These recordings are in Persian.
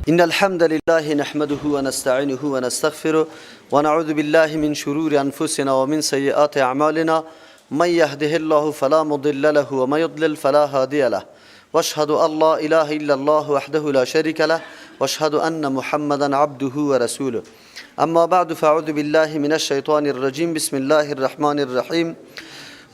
إن الحمد لله نحمده ونستعينه ونستغفره ونعوذ بالله من شرور أنفسنا ومن سيئات أعمالنا. من يهده الله فلا مضل له ومن يضلل فلا هادي له. واشهد أن لا إله إلا الله وحده لا شريك له واشهد أن محمدا عبده ورسوله. أما بعد، فأعوذ بالله من الشيطان الرجيم. بسم الله الرحمن الرحيم.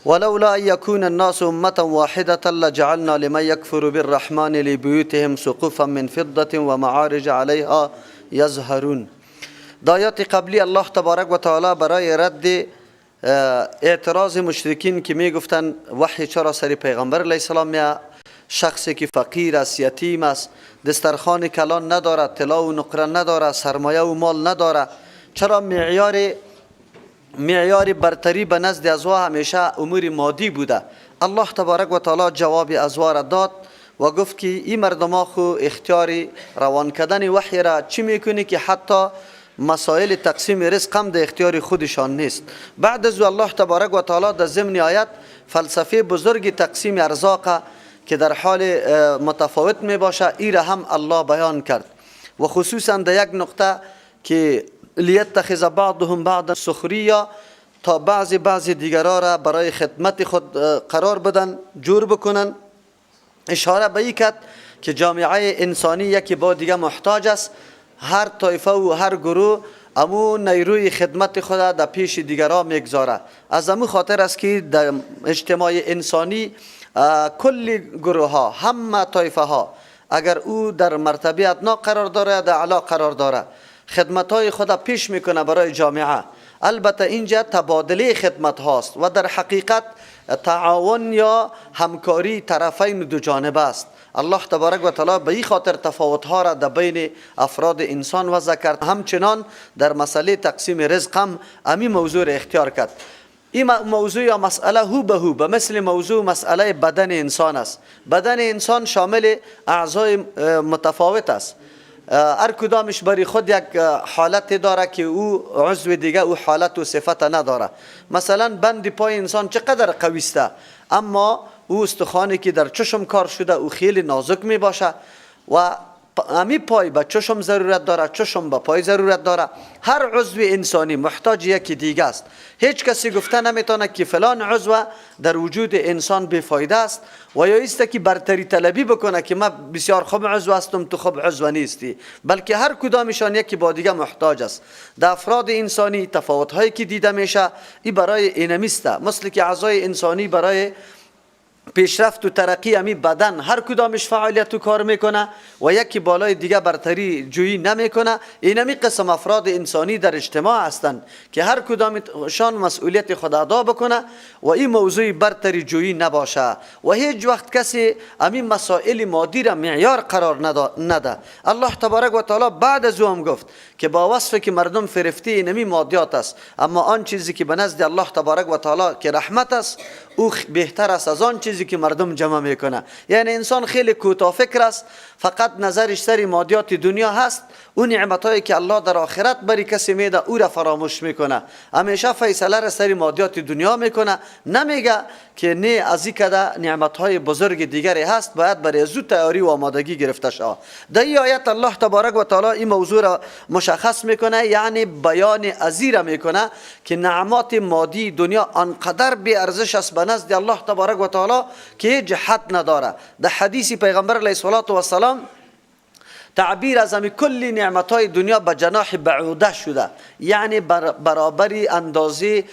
ولولا أن يكون الناس أمة واحدة لجعلنا لمن يكفر بالرحمن لبيوتهم سقفا من فضة ومعارج عليها يظهرون. در آیات قبلی الله تبارک و تعالی برای رد اعتراض مشرکین که می گفتن وحی چرا سر پیغمبر علیه السلام میه، شخصی که فقیر است، یتیم است، دسترخوان کلان نداره، طلا و نقره نداره، سرمایه و مال نداره، چرا معیار برتری به نزد ازوا همیشه امور مادی بوده؟ الله تبارک و تعالی جواب ازوا را داد و گفت که این مردم خو اختیار روان کردن وحی را چی میکنی که حتی مسائل تقسیم رزق هم در اختیار خودشان نیست. بعد از الله تبارک و تعالی در ضمن آیت فلسفه بزرگ تقسیم ارزاق که در حال متفاوت می باشه، ای را هم الله بیان کرد و خصوصا در یک نقطه که لیتخذ بعضهم بعضا سخریا، تا بعضی بعضی دیگرا را برای خدمت خود قرار بدن، جور بکنن. اشاره به این کرد که جامعه انسانی یکی با دیگه محتاج است. هر طایفه و هر گروه امو نیروی خدمت خود در پیش دیگرا میگذاره. از امو خاطر است که در اجتماع انسانی کل گروه ها، همه طایفه ها، اگر او در مرتبه ادنا قرار داره، در اعلا قرار داره، خدمت های خود پیش میکنه برای جامعه. البته اینجا تبادله خدمت هاست و در حقیقت تعاون یا همکاری طرفین دو جانبه است. الله تبارک و تعالی به این خاطر تفاوت ها را در بین افراد انسان وضع کرد. همچنان در مسئله تقسیم رزق هم امی موضوع را اختیار کرد. این موضوع یا مسئله هو به هو به مثل موضوع مسئله بدن انسان است. بدن انسان شامل اعضای متفاوت است. هر کدامش برای خود یک حالت داره که او عضو دیگه او حالت و صفت نداره. مثلا بند پای انسان چقدر قوی است، اما او استخوانی که در چشم کار شده، او خیلی نازک می باشه و امی پای به چشم ضرورت داره، چشم به پای ضرورت داره. هر عضو انسانی محتاج یکی دیگه است. هیچ کسی گفته نمیتونه که فلان عضو در وجود انسان بیفایده است و یا است که برتری طلبی بکنه که من بسیار خوب عضو هستم، تو خوب عضو نیستی، بلکه هر کدامشان یکی با دیگه محتاج است. در افراد انسانی تفاوت هایی که دیده میشه، این برای اینمیست، مثل که اعضای انسانی برای پیشرفت و ترقی امی بدن هر کدامش فعالیت و کار میکنه و یکی بالای دیگه برتری جویی نمیکنه، اینمی قسم افراد انسانی در اجتماع هستند که هر کدامشان مسئولیت خود ادا بکنه و این موضوع برتری جویی نباشه و هیچ وقت کسی امی مسائل مادی را معیار قرار نده. الله تبارک و تعالی بعد از او هم گفت که با وصف که مردم فریفته اینمی مادیات است، اما آن چیزی که به نزد الله تبارک و تعالی که رحمت است، او بهتر است از آن چیزی که مردم جمع میکنه. یعنی انسان خیلی کوتاه فکر است، فقط نظرش سر مادیات دنیا هست. او نعمت هایی که الله در آخرت بری کسی میده، او را فراموش میکنه. همیشه فیصله را سر مادیات دنیا میکنه. نمیگه که نه، از این کده نعمت های بزرگ دیگری هست، باید برای ازو تیاری و آمادگی گرفته شود. در این آیت الله تبارک و تعالی این موضوع را مشخص میکنه، یعنی بیان ازی را میکنه که نعمات مادی دنیا آنقدر بی ارزش است به نزد الله تبارک و تعالی که هیچ حد نداره. در حدیث پیغمبر علیه الصلاة والسلام تعبیر از همی کلی نعمت های دنیا به جناح بعوضه شده، یعنی برابری اندازه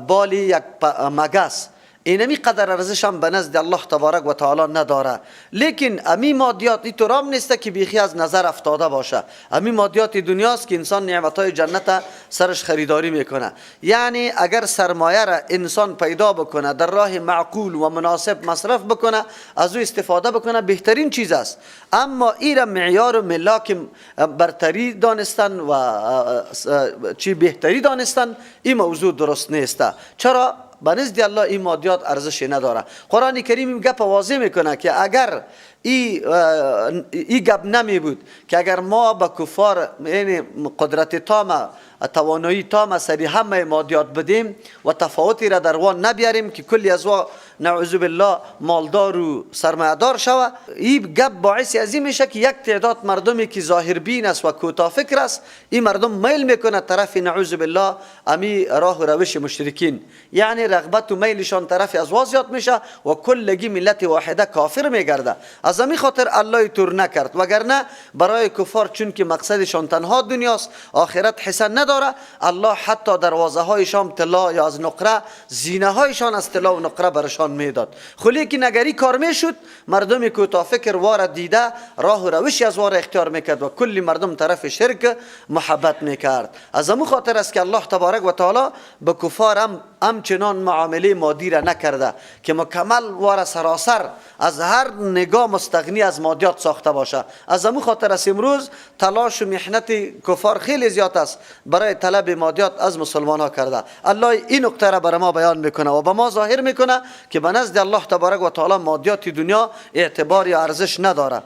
بال یک مگس. اینمی قدر ارزش هم به نزد الله تبارک و تعالی نداره. لیکن امی مادیات اینطور هم نیست که بیخی از نظر افتاده باشه. امی مادیات دنیاست که انسان نعمت های جنت سرش خریداری میکنه. یعنی اگر سرمایه را انسان پیدا بکنه، در راه معقول و مناسب مصرف بکنه، از او استفاده بکنه، بهترین چیز است. اما ای را معیار و ملاک برتری دانستن و چی بهتری دانستن، این موضوع درست نیست. چرا؟ به نزد الله این مادیات ارزش نداره. قرآن کریم این گپ واضح میکنه که اگر ای گپ نمی بود که اگر ما به کفار یعنی قدرت تام، توانایی تام سری همه مادیات بدیم و تفاوتی را در وان نبیاریم که کلی از وا نعوذ بالله مالدار و سرمایه‌دار شوه، این گپ باعث از این میشه که یک تعداد مردمی که ظاهر بین است و کوتاه فکر است، این مردم میل میکنه طرف نعوذ بالله امی راه و روش مشرکین، یعنی رغبت و میلشان طرف از وا زیاد میشه و کلگی ملت واحده کافر میگرده. از امی خاطر الله تور نکرد، وگرنه برای کفار چون که مقصدشان تنها دنیاست، آخرت حسن نداره، الله حتی دروازه هایشان طلا یا از نقره، زینه هایشان از طلا و نقره برشان میداد. خلی که نگری کار میشد، مردم کوتاه فکر وار دیده راه و روشی از وار اختیار میکرد و کلی مردم طرف شرک محبت میکرد. از امو خاطر است که الله تبارک و تعالی به کفار همچنان معامله مادی را نکرده که مکمل وار سراسر از هر نگاه مستغنی از مادیات ساخته باشه. از امو خاطر است امروز تلاش و محنت کفار خیلی زیاد است برای طلب مادیات از مسلمان ها کرده. الله این نکته را برای ما بیان میکنه و به ما ظاهر میکنه که به نزد الله تبارک و تعالی مادیات دنیا اعتبار یا ارزش نداره.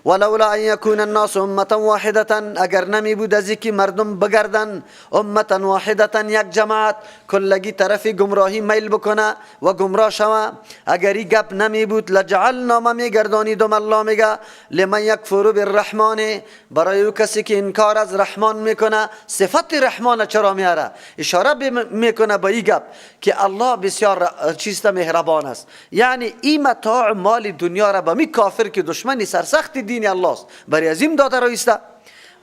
ولولا ان یکون الناس امه واحده، اگر نمی بود از اینکه مردم بگردن امه واحده یک جماعت کلگی طرف گمراهی میل بکنه و گمراه شوه، اگر این گپ نمی بود لجعلنا ما میگردانیدم، الله میگه لمن یکفر بالرحمن، برای او کسی که انکار از رحمان میکنه. صفت رحمان چرا میاره؟ اشاره میکنه به این گپ که الله بسیار چیست مهربان است، یعنی این متاع مال دنیا را به می کافر که دشمنی سرسخت دین الله است برای ازیم داده رایسته.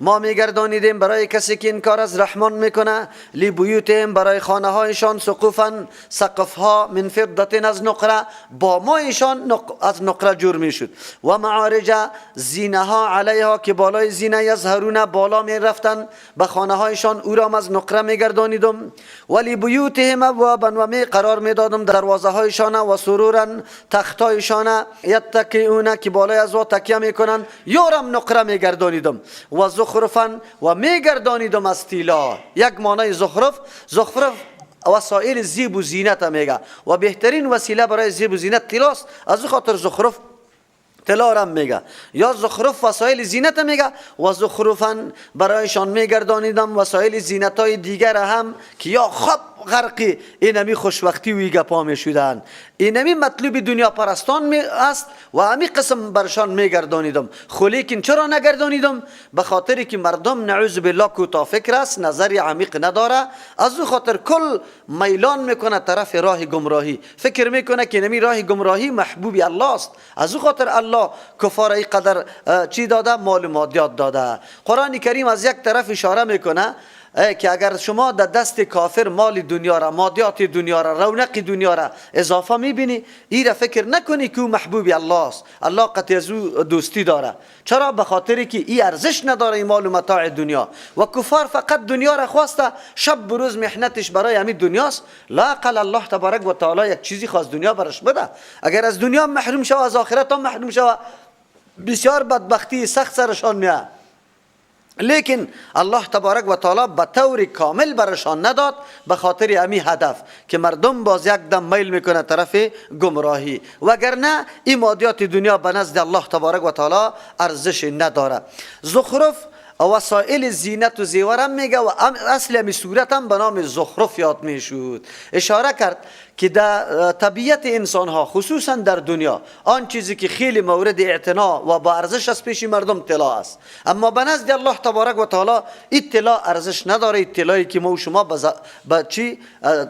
ما میگردانیدیم برای کسی که انکار از رحمان میکنه، لبیوتهم برای خانه هایشان، سقوفا سقف ها، من فضة از نقره، با مایشان از نقره جور میشد، و معارج زینه ها علیها که بالای زینه یظهرون بالا میرفتن به خانه هایشان، او را از نقره میگردانیدم. ولی بیوتهم ابوابا و می قرار میدادم دروازه هایشان، و سرورا تختایشان، یتکئون که بالای از وا تکیه میکنن، یورم نقره میگردانیدم. و زخرفا و میگردانیدم از طلا. یک معنای زخرف، زخرف وسایل زیب و زینت میگه و بهترین وسیله برای زیب و زینت طلاست، از خاطر زخرف طلا را میگه. یا زخرف وسایل زینت میگه و زخرفا برایشان میگردانیدم وسایل زینت های دیگر هم که یا خب غرقی اینمی خوشوقتی وی گپا میشدن، اینمی مطلوب دنیا پرستان می است و همی قسم برشان میگردانیدم. خو لیکن چرا نگردانیدم؟ به خاطر که مردم نعوذ بالله کوتاه فکر است، نظر عمیق نداره، از او خاطر کل میلان میکنه طرف راه گمراهی، فکر میکنه که اینمی راه گمراهی محبوب الله است، از او خاطر الله کفار ای قدر چی داده؟ مال مادیات داده. قرآن کریم از یک طرف اشاره میکنه که اگر شما در دست کافر مال دنیا را، مادیات دنیا را، رونق دنیا را اضافه میبینی، ای را فکر نکنی که او محبوب الله است، الله قطعی از او دوستی داره. چرا؟ به خاطر که ای ارزش نداره این مال و متاع دنیا، و کفار فقط دنیا را خواسته، شب و روز محنتش برای همین دنیاست. لااقل الله تبارک و تعالی یک چیزی خواست دنیا برش بده، اگر از دنیا محروم شوه از آخرت هم محروم شوه، بسیار بدبختی سخت سرشان میاد. لیکن الله تبارک و تعالی به طور کامل برشان نداد، به خاطر امی هدف که مردم باز یک دم میل میکنه طرف گمراهی، وگرنه این مادیات دنیا به نزد الله تبارک و تعالی ارزش نداره. زخرف وسایل زینت و زیور هم میگه و اصل امی صورت هم به نام زخرف یاد میشد. اشاره کرد که در طبیعت انسان ها خصوصا در دنیا آن چیزی که خیلی مورد اعتنا و با ارزش است پیش مردم طلا است، اما به نزد الله تبارک و تعالی این طلا ارزش نداره. این طلایی که ما و شما به چی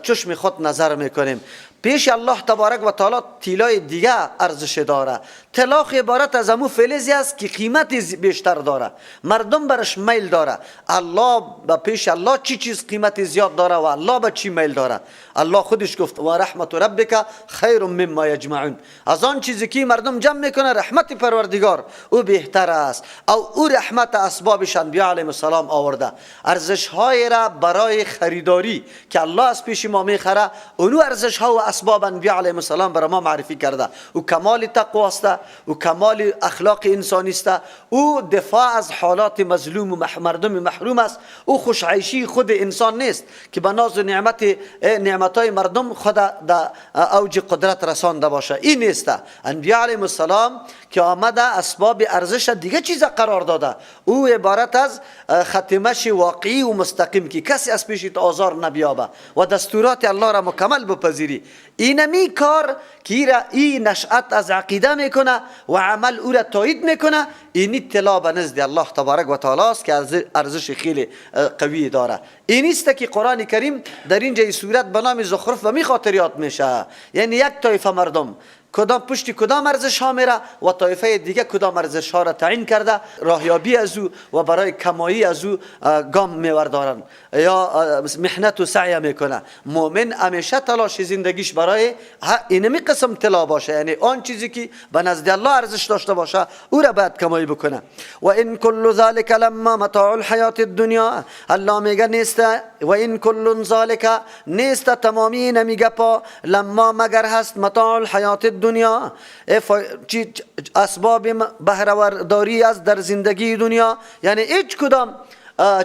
چشم خود نظر میکنیم، پیش الله تبارک و تعالی طلای دیگه ارزش داره. طلا عبارت از امو فلزی است که قیمت بیشتر داره، مردم برش میل داره. الله به پیش الله چی چیز قیمت زیاد داره و الله به چی میل داره؟ الله خودش گفت و رحمت ربک خیر مما یجمعون، از آن چیزی که مردم جمع میکنه رحمت پروردگار او بهتر است. او او رحمت اسبابش انبیا علیهم السلام آورده، ارزش های را برای خریداری که الله از پیش ما میخره، اونو ارزش ها و اسباب انبیا علیهم السلام برای ما معرفی کرده. او کمال تقوا است، او کمال اخلاق انسانی است، او دفاع از حالات مظلوم و مردم محروم است، او خوشعیشی خود انسان نیست که به ناز و نعمتای مردم خود در اوج قدرت رسانده باشه. این نیست. انبیا علیهم السلام که آمده اسباب ارزش دیگه چیز قرار داده، او عبارت از ختمش واقعی و مستقیم که کسی از پیشت آزار نبیابه و دستورات الله را مکمل بپذیری. اینمی کار که این نشأت از عقیده میکنه و عمل او را تایید میکنه، این اطلاع به نزد الله تبارک و تعالی است که ارزش خیلی قوی داره. این است که قرآن کریم در اینجا صورت به نام زخرف و می خاطر یاد میشه. یعنی یک طایفه مردم کدام پشت کدام ارزش ها میره و طایفه دیگه کدام ارزش ها را تعیین کرده، راهیابی از او و برای کمایی از او گام میوردارن یا محنت و سعی میکنه. مؤمن همیشه تلاش زندگیش برای اینمی قسم طلا باشه، یعنی آن چیزی که به نزد الله ارزش داشته باشه او را باید کمایی بکنه. و ان کل ذلک لما متاع الحیات الدنیا، الله میگه نیست، و ان کل ذلک نیست تمامی اینمی گپا، لما مگر هست متاع الحیات دنیا، اسباب بهره‌ورداری از در زندگی دنیا، یعنی هیچ کدام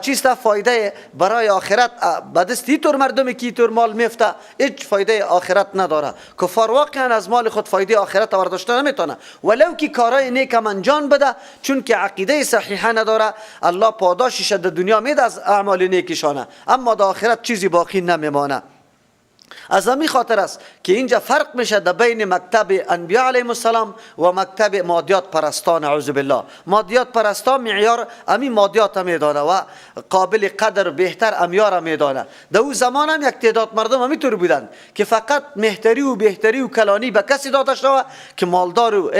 چیست فایده برای آخرت به دست طور مردمی که طور مال میفته هیچ فایده آخرت نداره. کفار واقعا از مال خود فایده آخرت برداشته نمیتونه، ولو که کارای نیک هم انجام بده، چون که عقیده صحیحه نداره، الله پاداشش در دنیا میده از اعمال نیکشانه، اما در آخرت چیزی باقی نمیمانه. از همین خاطر است که اینجا فرق میشه در بین مکتب انبیاء علیهم السلام و مکتب مادیات پرستان. اعوذ بالله. مادیات پرستان معیار امی مادیات میدانه و قابل قدر بهتر امیار میدانه. در او زمان هم یک تعداد مردم همینطور بودن که فقط مهتری و بهتری و کلانی به کسی داده شوه که مالدار و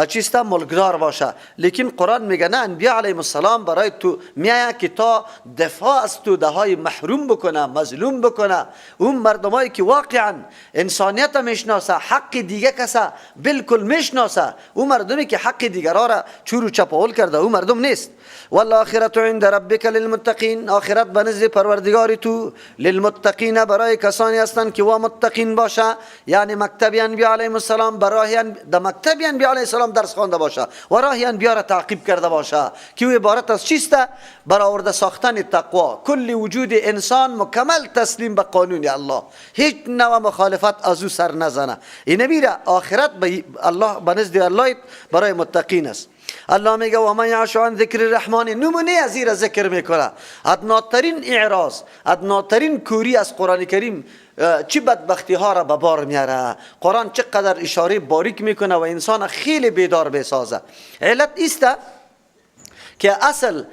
چیست ملکدار باشه. لیکن قرآن میگه نه، انبیاء علیهم السلام برای تو میایه که تا دفاع از تو دهای محروم بکنه، مظلوم بکنه، اون مردمایی که واقعا انسانیت میشناسه، حق دیگه کسا بالکل میشناسه، او مردمی که حق دیگرا را چور و چپاول کرده او مردم نیست. والآخرة عند ربک للمتقین، آخرت به نزد پروردگار تو للمتقین برای کسانی هستند که وا متقین باشه، یعنی مکتب انبیا علیهم السلام برای در مکتب انبیا علیهم السلام درس خوانده باشه و راه انبیا را تعقیب کرده باشه که او عبارت از چیست؟ برآورده ساختن تقوا، کل وجود انسان مکمل تسلیم به قانون الله، هیچ نوع مخالفت از او سر نزنه. این میره آخرت به الله به نزد الله برای متقین است. الله میگه و من یعش عن ذکر الرحمن، نمونه از این ذکر میکنه. ادناترین اعراض، ادناترین کوری از قرآن کریم چی بدبختی ها را به بار میاره. قرآن چقدر اشاره باریک میکنه و انسان خیلی بیدار بسازه. علت ایست که اصل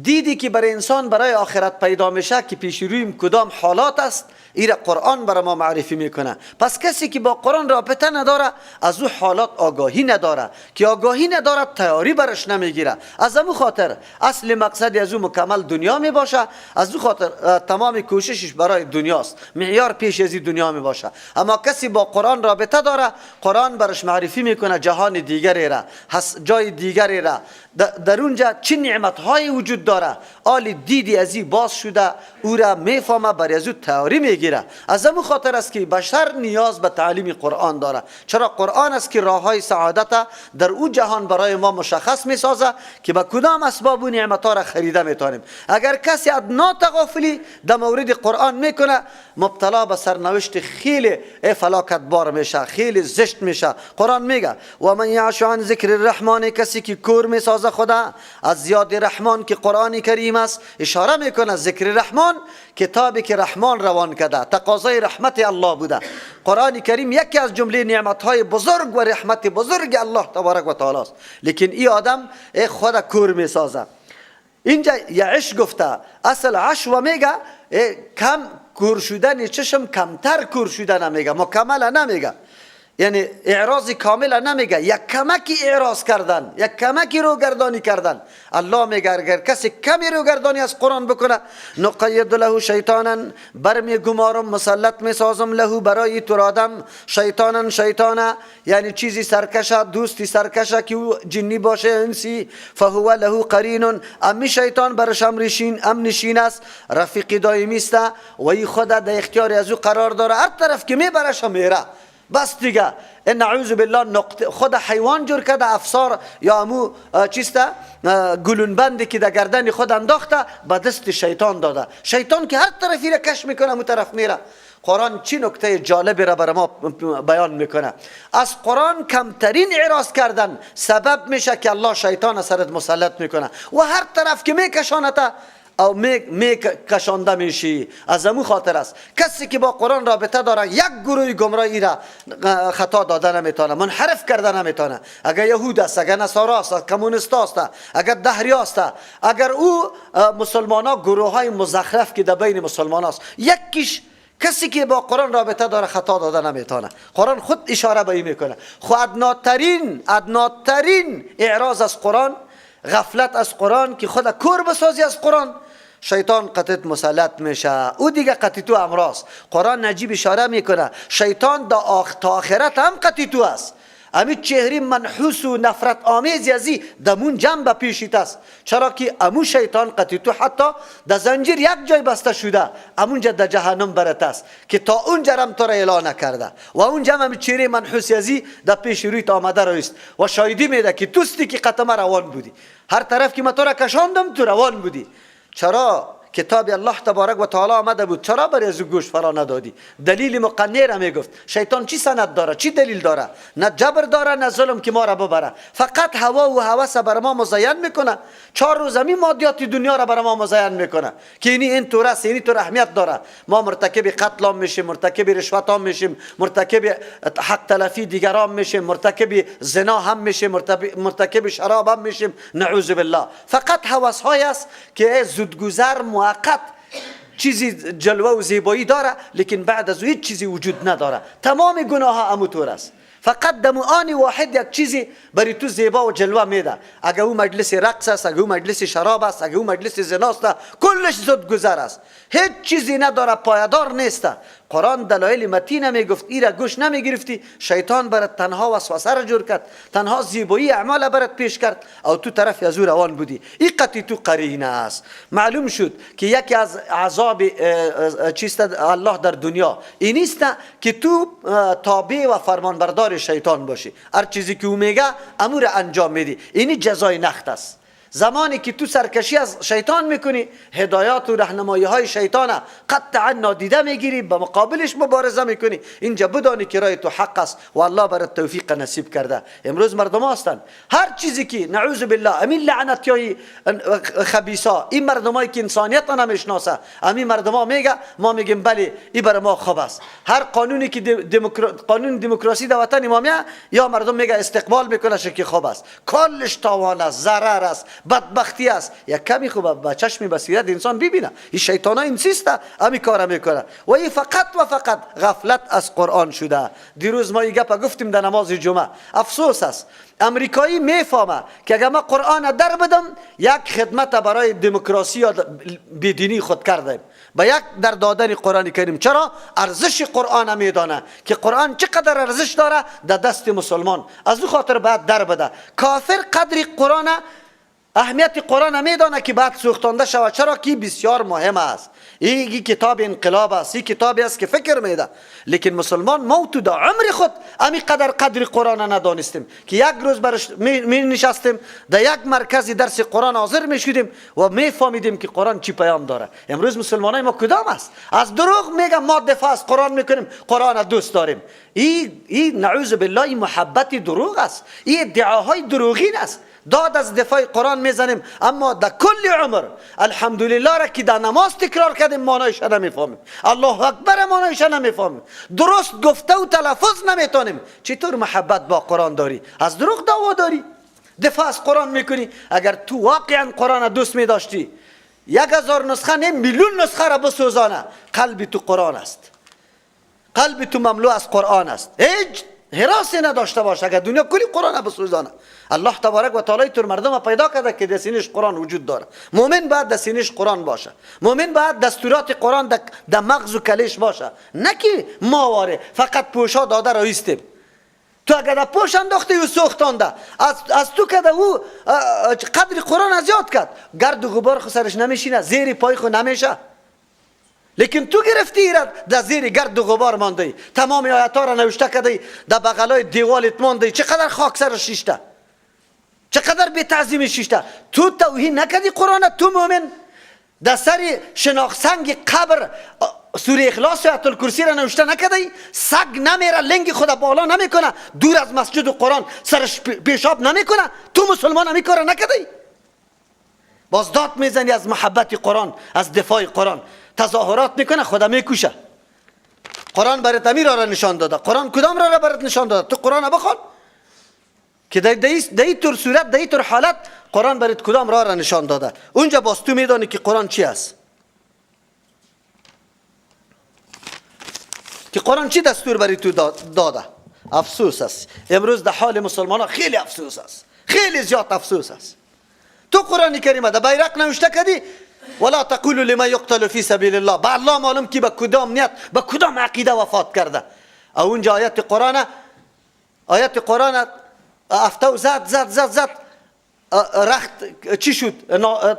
دیدی که برای انسان برای آخرت پیدا میشه که پیش رویم کدام حالات است، ایره قرآن برای ما معرفی میکنه. پس کسی که با قرآن رابطه نداره از او حالات آگاهی نداره، که آگاهی نداره تیاری برش نمیگیره. از امو خاطر اصل مقصد از او مکمل دنیا میباشه، از او خاطر تمام کوششش برای دنیاست، معیار پیش از دنیا میباشه. اما کسی با قرآن رابطه داره، قرآن برش معرفی میکنه جهان دیگری را، جای دیگری را، در اونجا چه نعمت های وجود داره، آل دیدی از این باز شده او را میفهمه، برای از او تیاری میگیره. از امو خاطر است که بشر نیاز به تعلیم قرآن داره. چرا قرآن است که راه های سعادت در او جهان برای ما مشخص میسازه که به کدام اسباب و نعمت ها را خریده میتونیم. اگر کسی ادنا تغافلی در مورد قرآن میکنه، مبتلا به سرنوشت خیلی فلاکت بار میشه، خیلی زشت میشه. قرآن میگه و من یعش عن ذکر الرحمن، کسی که کور میسازه خدا از یاد رحمان که قرآن کریم است، اشاره میکنه ذکر رحمان کتابی که رحمان روان کرده، تقاضای رحمت الله بوده. قرآن کریم یکی از جمله نعمت‌های بزرگ و رحمت بزرگ الله تبارک و تعالی است. لیکن این آدم خود کور میسازه. اینجا یعش گفته، اصل عش و میگه کم کور شدن چشم، کمتر کور شدن میگه، مکمل نمیگه. یعنی اعراض کامل نمیگه، یک کمکی اعراض کردن، یک کمکی روگردانی کردن. الله میگه اگر کسی کمی روگردانی از قرآن بکنه، نقید له شیطانا، برمی گمارم، مسلط میسازم، له برای تو آدم، شیطانا شیطانا، یعنی چیزی سرکشه، دوستی سرکشه که او جنی باشه انسی، فهو له قرین، امی شیطان برش امر نشین است، رفیق دائمی است و ای خود در اختیار از او قرار داره، هر طرف که میبرش میره. بس دیگه نعوذ بالله نقطه خود حیوان جور کرده، افسار یا امو چیسته گلونبندی که در گردن خود انداخته به دست شیطان داده، شیطان که هر طرفی را کش میکنه امو طرف میره. قرآن چی نکته جالبی را برای ما بیان میکنه؟ از قرآن کمترین اعراض کردن سبب میشه که الله شیطان سرت مسلط میکنه و هر طرف که میکشانته او می کشانده میشی. از امو خاطر است کسی که با قرآن رابطه داره یک گروه گمراهی را خطا داده نمیتونه، منحرف کرده نمیتونه. اگر یهود است، اگر نصارا است، کمونیست است، اگر دهری است، اگر او مسلمان ها گروه های مزخرف که در بین مسلمان است، یکیش کسی که با قرآن رابطه داره خطا داده نمیتونه. قرآن خود اشاره به این میکنه. خو ادناترین اعراض از قرآن، غفلت از قرآن که خود کور بسازی از قرآن، شیطان قطعت مسلط میشه، او دیگه قطعی تو امراض. قرآن نجیب اشاره میکنه شیطان تا آخرت هم قطعی تو است. امی چهره منحوس و نفرت آمیز ازی دمون جنب پیشیت است، چرا که امو شیطان قطعی تو حتی در زنجیر یک جای بسته شده، امونجا در جهنم برت است که تا اونجا رم تو را اعلان نکرده و اونجا هم چهره منحوس ازی در پیش رویت آمده رویست و شاهدی میده که توستی که قطمه روان بودی، هر طرف که من تو را کشاندم تو روان بودی. چرا کتاب الله تبارک و تعالی آمده بود، چرا برای از گوش فرا ندادی؟ دلیل مقنع را میگفت. شیطان چی سند داره، چی دلیل داره؟ نه جبر داره نه ظلم که ما را ببره، فقط هوا و هوس بر ما مزین میکنه. 4 روز زمین مادیات دنیا را بر ما مزین میکنه که اینی این طور است، اینی طور اهمیت داره. ما مرتکب قتل هم میشیم، مرتکب رشوت هم میشیم، مرتکب حق تلفی دیگران میشیم، مرتکب زنا هم میشیم، مرتکب شراب هم میشیم، نعوذ بالله. فقط هوس های است که زودگذر موقت چیزی جلوه و زیبایی داره، لیکن بعد از هیچ چیزی وجود نداره. تمام گناه ها اموتور است. فقط دم آن واحد یک چیزی برای تو زیبا و جلوه میده. اگه او مجلس رقص است، اگه او مجلس شراب است، اگه او مجلس زناست، کلش زود گذر است، هیچ چیزی نداره، پایدار نیست. قرآن دلایل متین میگفت، ایره گوش نمیگرفتی، شیطان برات تنها وسوسه را جور کرد، تنها زیبایی اعمال برات پیش کرد او تو طرف از او روان بودی. این قطعی تو قرینه است. معلوم شد که یکی از عذاب چیست الله در دنیا این نیست که تو تابع و فرمانبردار شیطان باشی، هر چیزی که او میگه امور انجام میدی. اینی جزای نخت است. زمانی که تو سرکشی از شیطان میکنی، هدایات و راهنمایی های شیطان قطعا نادیده میگیری، به مقابلش مبارزه میکنی. اینجا بدانی که رای تو حق است و الله برات توفیق نصیب کرده. امروز مردم هستند هر چیزی که نعوذ بالله امین لعنتیای خبیثا، این مردمایی که انسانیت نمیشناسه، امین مردما میگه، ما میگیم بله این بر ما خوب است. هر قانونی که قانون دموکراسی در وطن ما میاد، یا مردم میگه استقبال میکنه که خوب است، کلش تاوان است، ضرر است، بدبختی است. یک کمی خوب با چشم بصیرت انسان ببینه این شیطانا انسیست امی کار میکنه و این فقط و فقط غفلت از قرآن شده. دیروز ما این گپ گفتیم در نماز جمعه. افسوس است امریکایی میفهمه که اگر ما قرآن در بدم یک خدمت برای دموکراسی یا بیدینی خود کردیم با یک در دادن قرآن کریم. چرا؟ ارزش قرآن میدانه که قرآن چقدر ارزش داره در دست مسلمان، از او خاطر باید در بده. کافر قدر قرآن، اهمیت قرآن میدانه که بعد سوختانده شود، چرا که بسیار مهم است. این کتاب انقلاب است، این کتابی است که فکر میده. لیکن مسلمان ما تو در عمر خود امی قدر قرآن ندانستیم که یک روز برش می نشستیم در یک مرکز درس قرآن حاضر میشدیم و میفهمیدیم که قرآن چی پیام داره. امروز مسلمانای ما کدام است؟ از دروغ میگه ما دفاع از قرآن میکنیم، قرآن دوست داریم. این نعوذ بالله محبت دروغ است، این ادعاهای دروغین است. داد از دفاع قرآن میزنیم اما در کل عمر الحمدلله را که در نماز تکرار کردیم معنایش نمیفهمیم، الله اکبر معنایش نمیفهمیم، درست گفته و تلفظ نمیتونیم. چطور محبت با قرآن داری؟ از دروغ دعوا داری، دفاع از قرآن میکنی. اگر تو واقعا قرآن دوست میداشتی 1000 نسخه نه میلیون نسخه را بسوزانه، قلب تو قرآن است، قلب تو مملو از قرآن است. هیچ هراسی نداشته باشه اگر دنیا کلی قرآن بسوزانه. الله تبارک و تعالی تر مردم پیدا کرده که در سینش قرآن وجود داره. مؤمن باید در سینش قرآن باشه، مؤمن باید دستورات قرآن در مغز و کلش باشه، نه که ما واره فقط پوشا داده را ایستیم. تو اگر در پوش انداختی و سوختانده از تو که او قدر قرآن از یاد کرد، گرد و غبار خو سرش نمیشینه، زیر پای خو نمیشه، لیکن تو گرفتی را در زیر گرد و غبار مانده، تمام آیات را نوشته کردی، در بغلای دیوالت مانده، چقدر خاک سرش شیشته، چقدر بی تعظیم شیشته. تو توهین نکردی قرآن، تو مؤمن در سر شناخت سنگ قبر سوره اخلاص و آیت الکرسی را نوشته نکردی، سگ نمیره لنگ خود بالا نمیکنه دور از مسجد و قرآن سرش پیشاب نمیکنه، تو مسلمان همی کار نکردی، باز داد میزنی از محبت قرآن، از دفاع قرآن، تظاهرات میکنه خدا میکوشه. قرآن برات امیر را نشان داده، قرآن کدام را برات نشان داده؟ تو قرآن بخوان که در این طور صورت، در این طور حالت قرآن برات کدام را نشان داده، اونجا باز تو میدانی که قرآن چی است، که قرآن چی دستور برای تو داده. افسوس است امروز در حال مسلمان ها، خیلی افسوس است، خیلی زیاد افسوس است. تو قرآن کریم در بیرق نوشته کردی ولا تقولوا لمن يقتل في سبيل الله، به الله معلوم که به کدام نیت، به کدام عقیده وفات کرده. اونجا آیت قرآن، آیت قرآن افتو زد زد زد زد، رخت چی شد،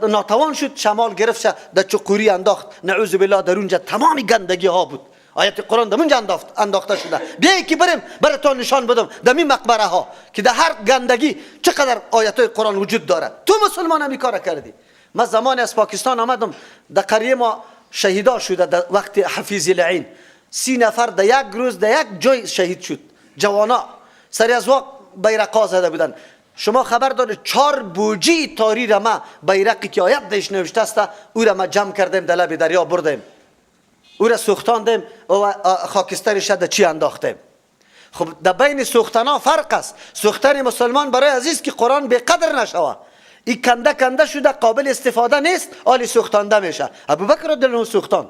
ناتوان شد، شمال گرفت در چقوری انداخت، نعوذ بالله. در اونجا تمام گندگی ها بود، آیت قرآن در اونجا انداخته شده. بیایی که بریم براتون نشان بدم در این مقبره ها که در هر گندگی چقدر آیت های قرآن وجود داره. تو مسلمان همی کار کردی. من زمانی از پاکستان آمدم، در قریه ما شهیدا شده در وقت حفیظ لعین، 30 نفر در یک روز در یک جای شهید شد. جوانا سری از واق بیرقا زده بودن. شما خبر دارید 4 بوجی تاری را ما بیرقی که آیت دش نوشته است او را ما جمع کردیم، در لب دریا بردیم، او را سوختاندیم و خاکسترش در چی انداختیم. خب در بین سوختنا فرق است. سوختن مسلمان برای عزیز که قرآن به قدر نشوه، این کنده کنده شده قابل استفاده نیست، آلی سوختانده میشه. ابوبکر رضی الله عنه سوختاند.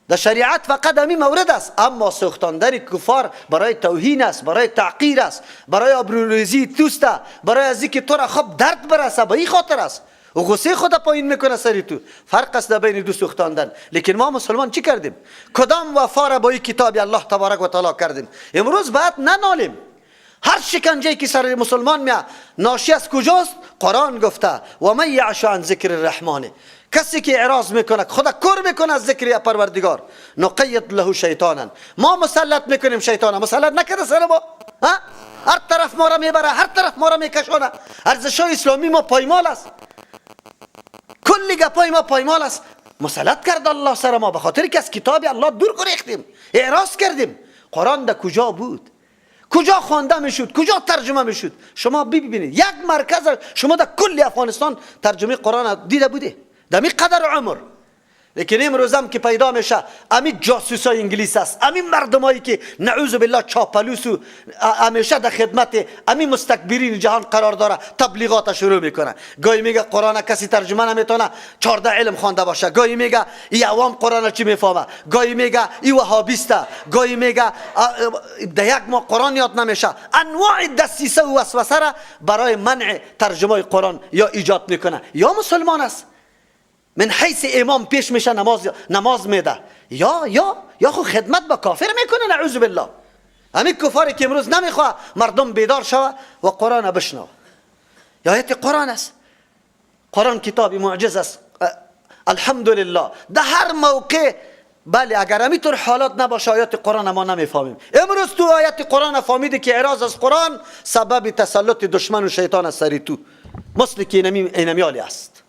در شریعت فقط همین مورد است، اما سوختاندن کفار برای توهین است، برای تعقیر است، برای آبروریزی توست، برای از اینکه تو را خب درد برسه، به این خاطر است. و غصه خود پایین میکنه سری تو. فرق است در بین دو سوختاندن. لیکن ما مسلمان چی کردیم؟ کدام وفا را با این کتاب الله تبارک و تعالی کردیم؟ امروز باید ننالیم. هر شکنجه که سر مسلمان میاد ناشی از کجاست؟ قرآن گفته و من یعش عن ذکر الرحمن، کسی که اعراض میکنه، خدا کور میکنه از ذکر پروردگار، نقید له شیطانا، ما مسلط میکنیم شیطانا. مسلط نکرده سر ما، ها؟ هر طرف ما را میبره، هر طرف ما را میکشونه. ارزش‌های اسلامی ما پایمال است، کلی گپای ما پایمال است. مسلط کرد الله سر ما به خاطر که از کتاب الله دور گریختیم، اعراض کردیم. قرآن در کجا بود؟ کجا خوانده میشد؟ کجا ترجمه میشد؟ شما ببینید یک مرکز شما در کل افغانستان ترجمه قرآن دیده بوده در می قدر عمر. لیکن امروز هم که پیدا میشه امی جاسوسای انگلیس است، امی مردمایی که نعوذ بالله چاپلوس و همیشه در خدمت امی مستکبرین جهان قرار داره، تبلیغات شروع میکنه. گاهی میگه قرآن کسی ترجمه نمیتونه 14 علم خوانده باشه، گاهی میگه ای عوام قرآن چی میفهمه، گاهی میگه ای وهابیسته، گاهی میگه در یک ماه قرآن یاد نمیشه. انواع دسیسه و وسوسه را برای منع ترجمه قرآن یا ایجاد میکنه. یا مسلمان است من حیث امام پیش میشه نماز میده، یا یا یا خو خدمت با کافر میکنه، نعوذ بالله. همین کفاری که امروز نمیخواه مردم بیدار شوه و قرآن بشنو. یا آیت قرآن است. قرآن کتاب معجز است، الحمدلله. در هر موقع بله اگر همینطور حالات نباشه آیات قرآن ما نمیفهمیم. امروز تو آیات قرآن فهمیدی که اعراض از قرآن سبب تسلط دشمن و شیطان از سری تو، مثل که اینمی است.